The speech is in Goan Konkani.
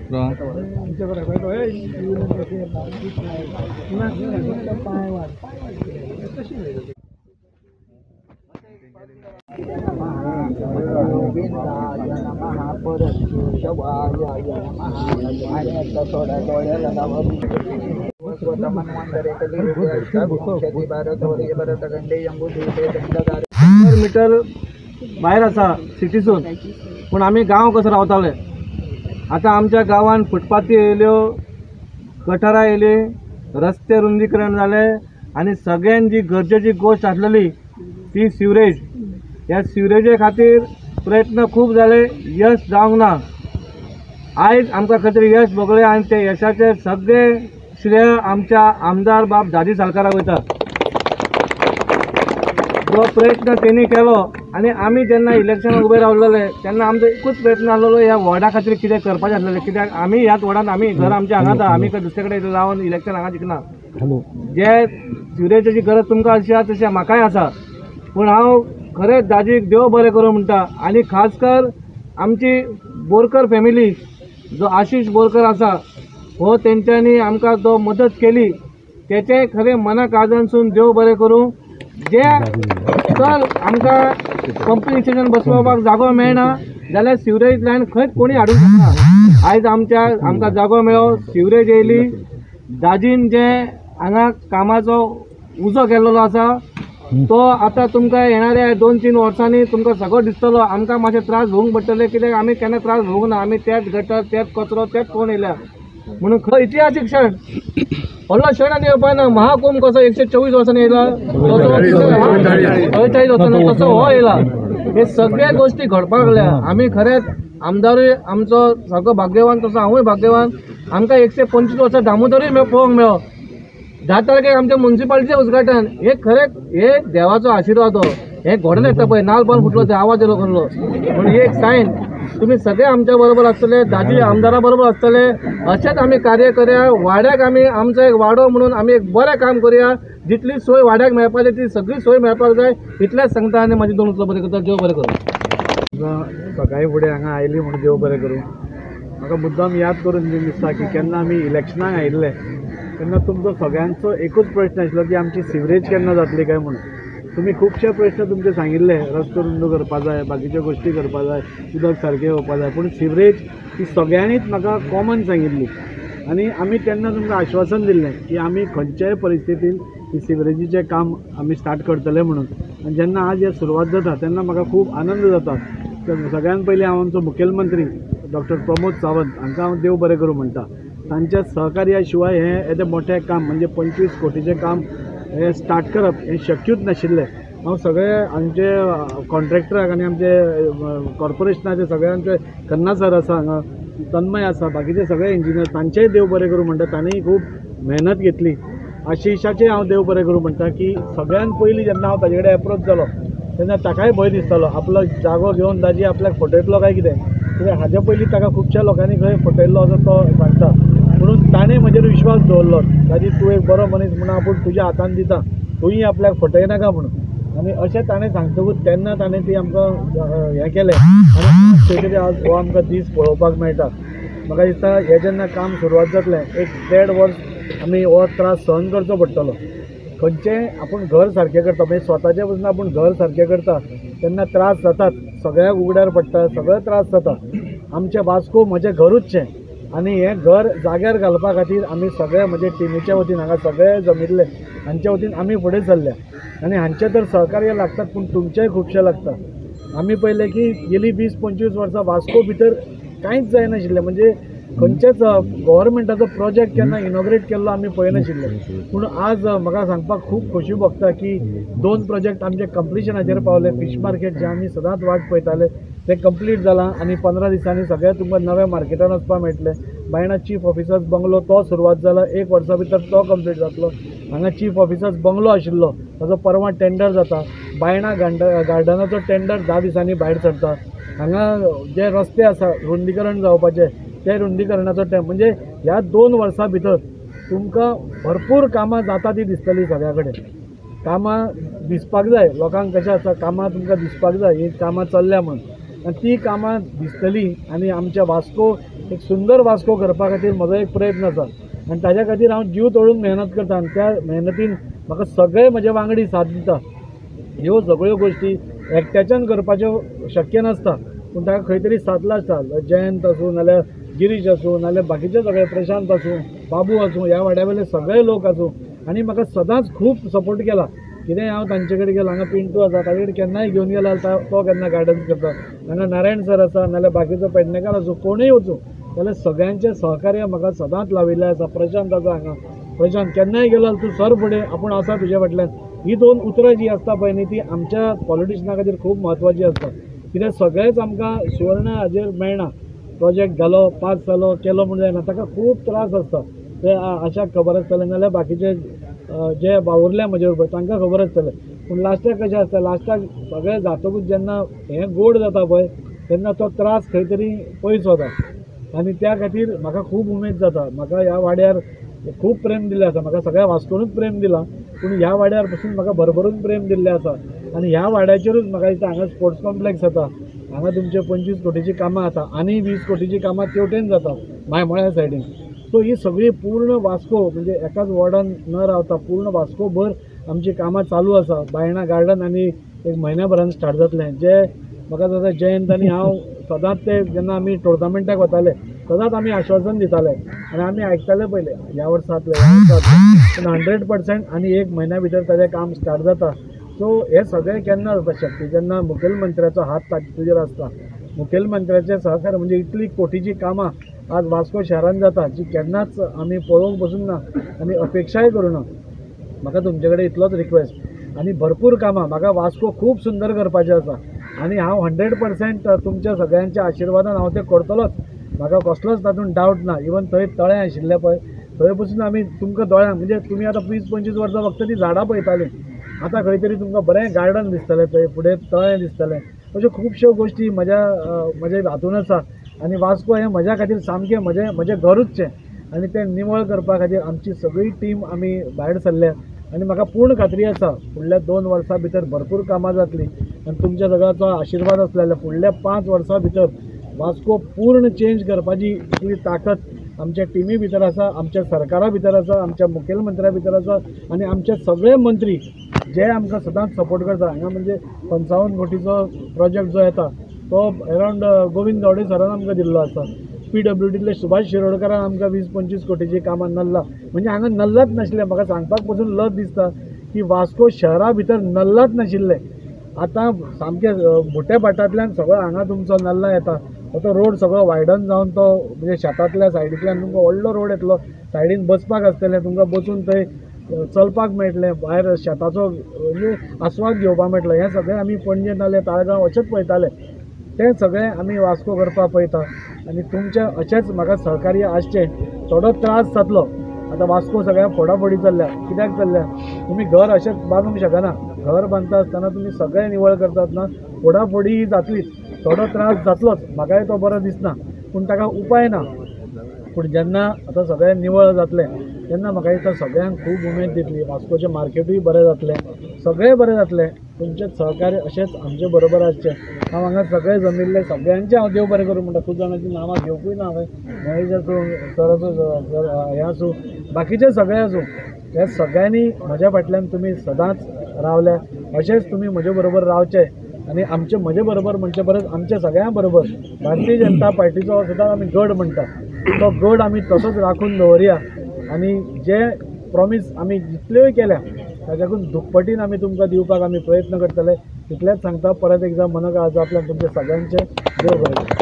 मीटर भायर आसा सिटीसून, पूण आमी गांव कसो रावताले. आतां आमच्या गांवान फुटपाथी येयल्यो, गटारां येयली, रस्ते रुंदीकरण जालें आनी सगळ्यान जी गरजेची गोश्ट आसलेली ती सिवरेज. ह्या सिवरेजे खातीर प्रयत्न खूब जाले, यश जावंक ना. आयज आमकां खंय तरी यश भोगलें आनी ते यशाचे सगळे श्रेय आमच्या आमदार बाब दाजी सालकाराक वयता. जो प्रयत्न तेणी केलो आनी आमी जेन्ना इलेक्शनाक उबे रावलेले तेन्ना आमचो एकूच प्रयत्न आसलेलो ह्या वॉर्डा खातीर कितें करपाचें आसलेलें. कित्याक आमी ह्याच वॉर्डान आमी घर आमच्या हांगाच आहा, आमी खंय दुसरे कडेन रावन इलेक्शन हांगा जिखना. जे सिवरेजाची गरज तुमकां अशी आसा तशी म्हाकाय आसा, पूण हांव खरेंच दाजीक देव बरें करूं म्हणटा. आनी खास कर आमची बोरकर फॅमिली, जो आशिष बोरकर आसा हो तेंच्यांनी आमकां जो मदत केली तेचें खरें मना काळजानसून देव बरें करूं. जे चल आमकां पंपींग स्टेशन बसोवपाक जागो मेळना जाल्यार सिवरेज लायन खंयच कोणी हाडूंक शकना. आयज आमच्या आमकां जागो मेळ्ळो, सिवरेज येयली. दाजीन जे हांगा कामाचो उजो केल्लो आसा तो आतां तुमकां येणाऱ्या 2-3 वर्सांनी तुमकां सगळो दिसतलो. आमकां मातशे त्रास भोगूंक पडटले, कित्याक आमी केन्ना त्रास भोगूंक ना. आमी त्याच गटर, त्याच कचरो, त्याच पळोवन येयल्या. म्हणून खंय इतिहासीक क्षण, व्हडलो क्षण आनी येवपा ना. महाकुंभ कसो 124 वर्सांनी येयला, तसो 44 वर्सांनी तसो हो येयला. हे सगळे गोश्टी घडपाक लागल्या. आमी खरेंच आमदारूय आमचो सारको भाग्यवान, तसो हांवूय भाग्यवान. आमकां 125 वर्सां दामोदरूय पळोवंक मेळ्ळो. 10 तारखेक आमच्या मुन्सिपालिटीचें उद्घाटन. हे खरेंच हे देवाचो आशिर्वाद. हो हे घडोवन येता पळय, नाल पण फुटलो ते आवाज येयलो कसलो. म्हणून एक सायन तुमी सगळे आमच्या बरोबर आसतले, दाजी आमदारा बरोबर आसतले. अशेंच आमी कार्य करया. वाड्याक आमी आमचो एक वाडो म्हणून आमी एक बरें काम करुया. जितली सोय वाड्याक मेळपाची ती सगळी सोय मेळपाक जाय इतलेंच सांगता आनी म्हाजी 2 उतरां बरें करता. देव बरें करूं. सकाळी फुडें हांगा आयली म्हणून देव बरें करूं. म्हाका मुद्दाम याद करून दिसता की केन्ना आमी इलेक्शनाक आयिल्ले तेन्ना तुमचो सगळ्यांचो एकूच प्रश्न आशिल्लो की आमची सिवरेज केन्ना जातली काय म्हणून. तुमी खुबशे प्रश्न तुमचे सांगिल्ले, रस्तो रुंद करपा जाय, बाकीच्यो गोश्टी करपा जाय, उदक सारकें येवपा जाय, पूण सिवरेज ही सगळ्यांनीच म्हाका कॉमन सांगिल्ली. आनी आमी तेन्ना तुमकां आश्वासन दिल्लें की आमी खंयच्याय परिस्थितीन ही सिवरेजीचें काम आमी स्टार्ट करतले म्हणून. आनी जेन्ना आज हे सुरवात जाता तेन्ना म्हाका खूब आनंद जाता. सगळ्यान पयलीं हांव आमचो मुखेलमंत्री डॉक्टर प्रमोद सावंत हांकां हांव देव बरें करूं म्हणटा. तांच्या सहकार्या शिवाय हें येदें मोठें काम म्हणजे 25 कोटीचें काम हें स्टार्ट करप हें शक्यूच नाशिल्लें. हांव सगळे आमचे कॉन्ट्रॅक्टराक आनी आमचे कॉर्पोरेशनाचे सगळ्यांचे खन्ना सर आसा हांगा, तन्मय आसा, बाकीचे सगळे इंजिनियर, तांचेय देव बरें करूं म्हणटा. तांणी खूब मेहनत घेतली. आशिषाचें हांव देव बरें करूं म्हणटा की सगळ्यान पयलीं जेन्ना हांव ताजे कडेन एप्रोच जालो तेन्ना ताकाय भंय दिसतालो आपलो जागो घेवन दाजी आपल्याक फटयतलो काय कितें. कित्याक हाज्या पयलीं ताका खुबश्या लोकांनी खंय फटयल्लो असो तो सांगता. म्हणून ताणें म्हजेर विश्वास दवरलो, दाजी तूं एक बरो मनीस म्हणून आपूण तुज्या हातान दिता, तूंय आपल्याक फटयनाका म्हणून. आनी अशें ताणें सांगतकूच तेन्ना ताणें ती आमकां हें केलें आनी खंय तरी आज हो आमकां दीस पळोवपाक मेळटा. म्हाका दिसता हें जेन्ना काम सुरवात जातलें 1-1.5 वर्स आमी हो त्रास सहन करचो पडटलो. खंयचें आपूण घर सारकें करता म्हणजे स्वताचें पसून आपूण घर सारकें करता तेन्ना त्रास जातात, सगळ्याक उगड्यार पडटा, सगळे त्रास जाता. आमचें वास्को म्हजें घरूच शें आनी हें घर जाग्यार घालपा खातीर आमी सगळे म्हजे टिमीच्या वतीन हांगा सगळे जमिल्ले हांच्या वतीन आमी फुडें सरल्या आनी हांचें तर सहकार्य लागतात, पूण तुमचेंय खुबशें लागता. आमी पळयलें की गेली 20-25 वर्सां वास्को भितर कांयच जायनाशिल्लें, म्हणजे खंयचेच गव्हर्मेंटाचो प्रोजेक्ट केन्ना इनॉग्रेट केल्लो आमी पळयनाशिल्ले. पूण आज म्हाका सांगपाक खूब खोशी भोगता की 2 प्रोजेक्ट आमचे कंप्लिशनाचेर पावले. फिश मार्केट जे आमी सदांच वाट पळयताले तें कंप्लीट जालां आनी 15 दिसांनी सगळें तुमकां नव्या मार्केटान वचपाक मेळटलें. बायणा चीफ ऑफिसर्स बंगलो तो सुरवात जाला, 1 वर्सा भितर तो कंप्लीट जातलो. हांगा चीफ ऑफिसर्स बंगलो आशिल्लो ताजो परवां टेंडर जाता. बायणा गार्डनाचो टेंडर 10 दिसांनी भायर सरता. हांगा जे रस्ते आसा रुंदीकरण जावपाचे ते रुंदीकरणाचो टायम म्हणजे ह्या 2 वर्सां भितर तुमकां भरपूर कामां जाता ती दिसतली. सगळ्या कडेन कामां दिसपाक जाय लोकांक, कशें आसा कामां तुमकां दिसपाक जाय, ही कामां चल्ल्या म्हूण. आनी ती कामां दिसतली आनी आमच्या वास्को एक सुंदर वास्को करपा खातीर म्हजो एक प्रयत्न आसा आनी ताज्या खातीर हांव जीव तोडून मेहनत करता आनी त्या मेहनतीन म्हाका सगळे म्हजे वांगडी साथ दिता. ह्यो सगळ्यो गोश्टी एकट्याच्यान करपाच्यो शक्य नासता, पूण ताका खंय तरी साथ लागता. जयंत आसूं नाल्यार गिरीश आसूं नाल्यार बाकीचे सगळे प्रशांत आसूं, बाबू आसूं, ह्या वाड्या वयले सगळे लोक आसूं, आनी म्हाका सदांच खूब सपोर्ट केला. कितेंय हांव तांचे कडेन गेलो, हांगा पिंटू आसा ताजे कडेन केन्नाय घेवन गेलो जाल्यार तो केन्ना गायडन्स करता, हांगा नारायण सर आसा नाल्यार बाकीचो पेडणेकार आसूं, कोणूय वचूं जाल्यार सगळ्यांचें सहकार्य म्हाका सदांच लाविल्लें आसा. प्रशांत आसा हांगा, प्रशांत केन्नाय गेलो जाल्यार तूं सर फुडें, आपूण आसा तुज्या फाटल्यान. ही दोन उतरां जीं आसता पळय न्ही ती आमच्या पॉलिटिशना खातीर खूब म्हत्वाची आसता. कित्याक सगळेंच आमकां सुवर्ण हाजेर मेळना. प्रोजेक्ट घालो, पास जालो, केलो म्हूण जायना, ताका खूब त्रास आसता. ते आशाक खबर आसतलें नाल्यार बाकीचे जे वावुरले म्हजे बरोबर तांकां खबर आसतलें. पूण लास्टाक कशें आसता, लास्टाक सगळें जातकूच जेन्ना हें गोड जाता पळय तेन्ना तो त्रास खंय तरी पयस वता आनी त्या खातीर म्हाका खूब उमेद जाता. म्हाका ह्या वाड्यार खूब प्रेम दिल्लें आसा, म्हाका सगळ्या वास्कोनूच प्रेम दिलां, पूण ह्या वाड्यार पसून म्हाका भरभरून प्रेम दिल्लें आसा. आनी ह्या वाड्याचेरूच म्हाका दिसता हांगा स्पोर्ट्स कॉम्प्लेक्स जाता, हांगा तुमचे 25 कोटीची कामां जाता आनी 20 कोटीची कामां तेवटेन जाता मायमोळ्या सायडीन. सो ही सगळी पूर्ण वास्को म्हणजे एकाच वॉर्डान न रावता पूर्ण वास्कोभर आमची कामां चालू आसा. बायणा गार्डन आनी एक म्हयन्या भरान स्टार्ट जातलें. जे म्हाका जाता जयंत आनी हांव सदांच ते जेन्ना आमी टोर्नामेंटाक वताले सदांच आमी आश्वासन दिताले आनी आमी आयकताले पयले ह्या वर्सा जातलें, ह्या वर्सा जातलें, पूण 100% आनी एक म्हयन्या भितर ताजें काम स्टार्ट जाता. सो हें सगळें केन्ना जाता शक्य, जेन्ना मुखेलमंत्र्याचो हात तुजेर आसता. मुखेलमंत्र्याचें सहकार्य म्हणजे इतली कोटीची कामां आज वास्को शहरान जाता जी केन्नाच आमी पळोवंक पसून ना आनी अपेक्षाय करूं ना. म्हाका तुमचे कडेन इतलोच रिक्वेस्ट आनी भरपूर कामां म्हाका वास्को खूब सुंदर करपाचें आसा आनी हांव 100% तुमच्या सगळ्यांच्या आशिर्वादान हांव तें करतलोच. म्हाका कसलोच तातूंत डावट ना. इवन थंय तळें आशिल्लें पळय थंय पसून आमी तुमकां दोळ्यांक म्हणजे तुमी आतां 20-25 वर्सां फक्त ती झाडां पळयतालीं, आतां खंय तरी तुमकां बरें गार्डन दिसतलें, थंय फुडें तळें दिसतलें. अश्यो खुबश्यो गोश्टी म्हज्या म्हज्या हातून आसा आनी वास्को हें म्हज्या खातीर सामकें म्हजें म्हजें घरूच शें आनी तें निवळ करपा खातीर आमची सगळी टीम आमी भायर सरल्या आनी म्हाका पूर्ण खात्री आसा फुडल्या 2 वर्सां भितर भरपूर कामां जातलीं आनी तुमच्या सगळ्यांचो आशिर्वाद आसलो जाल्यार फुडल्या 5 वर्सां भितर वास्को पूर्ण चेंज करपाची इतली ताकद आमच्या टिमी भितर आसा, आमच्या सरकारा भितर आसा, आमच्या मुखेलमंत्र्या भितर आसा आनी आमचे सगळे मंत्री जे आमकां सदांच सपोर्ट करता. हांगा म्हणजे 55 कोटीचो प्रोजेक्ट जो येता तो अरावंड गोविंद गावडे सरान आमकां दिल्लो आसा. PWDतले सुभाष शिरोडकारान आमकां 20-25 कोटीची कामां नल्ला, म्हणजे हांगा नल्लाच नाशिल्लें. म्हाका सांगपाक पसून लज दिसता की वास्को शहरा भितर नल्लाच नाशिल्लें. आतां सामकें मोट्या भाटांतल्यान सगळो हांगा तुमचो नल्ला येता. तो रोड सगळो वायडन जावन तो म्हणजे शेतांतल्या सायडींतल्यान तुमकां व्हडलो रोड येतलो, सायडीन बसपाक आसतलें, तुमकां बसून थंय चलपाक मेळटलें, भायर शेताचो म्हणजे आस्वाद घेवपाक मेळटलो. हें सगळें आमी पणजे नाल्यार ताळगांव अशेंच पळयताले, तें सगळें आमी वास्को करपाक पळयता आनी तुमचें अशेंच म्हाका सहकार्य आसचें. थोडो त्रास जातलो, आतां वास्को सगळ्या फोडाफोडी चल्ल्या. कित्याक चल्ल्या, तुमी घर अशेंच बांदूंक शकना. घर बांदता आसतना तुमी सगळें निवळ करता आसतना फोडाफोडी ही जातलीच, थोडो त्रास जातलोच. म्हाकाय तो बरो दिसना, पूण ताका उपाय ना. पूण जेन्ना आतां सगळें निवळ जातलें तेन्ना म्हाका दिसता सगळ्यांक खूब उमेद दितली, वास्कोचें मार्केटूय बरें जातलें, सगळें बरें जातलें. तुमचें सहकार्य अशेंच आमचे बरोबर आसचें. हांव हांगा सगळे जमिल्ले सगळ्यांचें हांव देव बरें करूं म्हणटा. खूब जाणांचीं नांवां घेवपूय ना हांवें, महेश आसूं, सर आसूं, हें आसूं, बाकीचे सगळे आसूं, ह्या सगळ्यांनी म्हज्या फाटल्यान तुमी सदांच रावल्या, अशेंच तुमी म्हजे बरोबर रावचे आनी आमचे म्हजे बरोबर म्हणचे परस आमच्या सगळ्यां बरोबर भारतीय जनता पार्टीचो सदांच आमी गड म्हणटा तो गड आमी तसोच राखून दवरया आनी जे प्रॉमीस आमी जितल्योय केल्या ताच्याकून दुप्पटीन आमी तुमकां दिवपाक आमी प्रयत्न करतले. तितलेंच सांगता, परत एकदां मनकाळजांतल्यान तुमचे सगळ्यांचे देव बरें करूं.